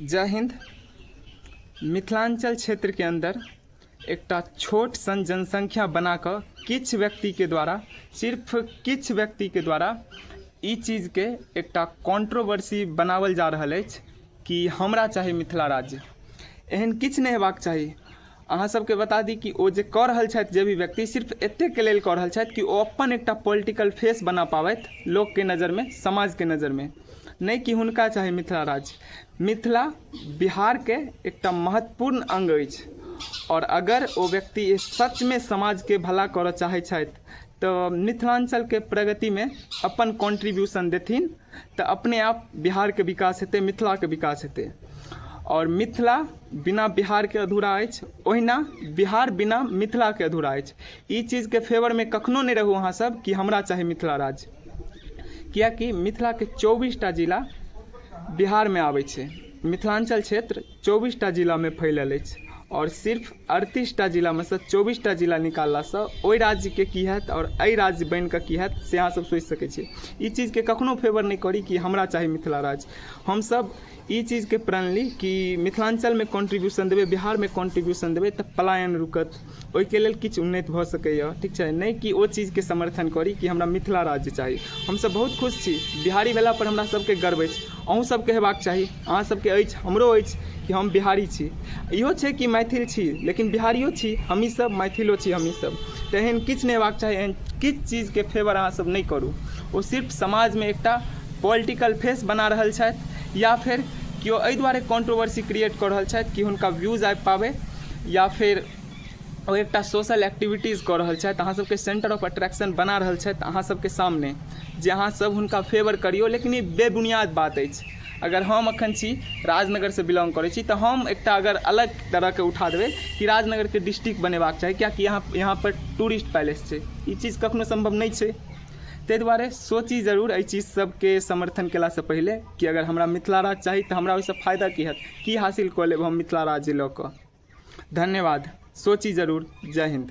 जय हिन्द। मिथिलाञ्चल क्षेत्रके अन्दर एकटा छोट सन जनसंख्या बनाकऽ किछु व्यक्तिके द्वारा, सिर्फ किछु व्यक्तिके द्वारा ई चीजके एकटा कॉन्ट्रोवर्सी बनाओल जा रहल अछि कि हमरा चाही मिथिला राज्य। एहन किछु नहि हेबाक चाही। अहाँ सबके बता दी कि ओ जे कऽ रहल छथि, जे भी व्यक्ति, सिर्फ एतेकके लेल कऽ रहल छथि कि ओ अपन एकटा पॉलिटिकल फेस बना पाबथि लोकके नजरमे, समाजके नजरमे, नहि कि हुनका चाही मिथिला राज्य। मिथिला बिहारके एकटा महत्वपूर्ण अङ्ग अछि आओर अगर ओ व्यक्ति सचमे समाजके भला करऽ चाहै छथि तऽ मिथिलाञ्चलके प्रगतिमे अपन कॉन्ट्रीब्यूशन देथिन तऽ अपने आप बिहारके विकास हेतै, मिथिलाके विकास हेतै। आओर मिथिला बिना बिहारके अधूरा अछि, ओहिना बिहार बिना मिथिलाके अधूरा अछि। ई चीजके फेवरमे कखनो नहि रहू अहाँसभ कि हमरा चाही मिथिला राज्य, किएकि मिथिलाके 24टा जिला बिहारमे आबै छै। मिथिलाञ्चल क्षेत्र 24टा जिलामे फैलल अछि आओर सिर्फ 38टा जिलामे सँ 24टा जिला निकाललासँ ओहि राज्यके की हैत आओर एहि राज्य बनिकऽ की हैत, से अहाँ सब सोचि सकै छियै। ई चीजके कखनो फेवर नहि करी कि हमरा चाही मिथिला राज्य। हमसब ई चीजके प्रण ली कि मिथिलाञ्चलमे कॉन्ट्रीब्यूशन देबै, बिहारमे कॉन्ट्रीब्यूशन देबै तऽ पलायन रुकत, ओहिके लेल किछु उन्नति भऽ सकैए, ठीक छै? नहि कि ओ चीजके समर्थन करी कि हमरा मिथिला राज्य चाही। हमसब बहुत खुश छी, बिहारी भेलापर हमरा सबके गर्व अछि, अहूँ सबके हेबाक चाही। अहाँ सबके अछि, हमरो अछि कि हम बिहारी छी। इहो छै कि मैथिल छी, लेकिन बिहारियो छी हमही सब, मैथिलो छी हमही सब। तऽ एहन किछु नहि हेबाक चाही। एहन किछु चीजके फेवर अहाँ सब नहि करू। ओ सिर्फ समाजमे एकटा पॉलिटिकल फेस बना रहल छथि या फेर केओ एहि दुआरे कॉन्ट्रोवर्सी क्रिएट कऽ रहल छथि कि हुनका व्यूज आबि पाबै, या फेर ओ एकटा सोशल एक्टिविटीज कऽ रहल छथि, अहाँ सबके सेंटर ऑफ अट्रैक्शन बना रहल छथि अहाँ सबके सामने, जे अहाँ सब हुनका फेवर करियौ। लेकिन ई बेबुनियाद बात अछि। अगर हम अखन छी, राजनगरसँ बिलोंग करै छी, तऽ हम एकटा अगर अलग तरहके उठा देबै कि राजनगरके डिस्ट्रिक्ट बनेबाक चाही, किएकि यहाँ पर टूरिस्ट पैलेस छै, ई चीज कखनो सम्भव नहि छै। ताहि दुआरे सोची जरूर एहि चीज सबके समर्थन केलासँ पहिले कि अगर हमरा मिथिला राज्य चाही तऽ हमरा ओहिसँ फायदा की हैत, की हासिल कऽ लेब हम मिथिला राज्य लऽ कऽ। धन्यवाद, सोची जरूर। जय हिन्द।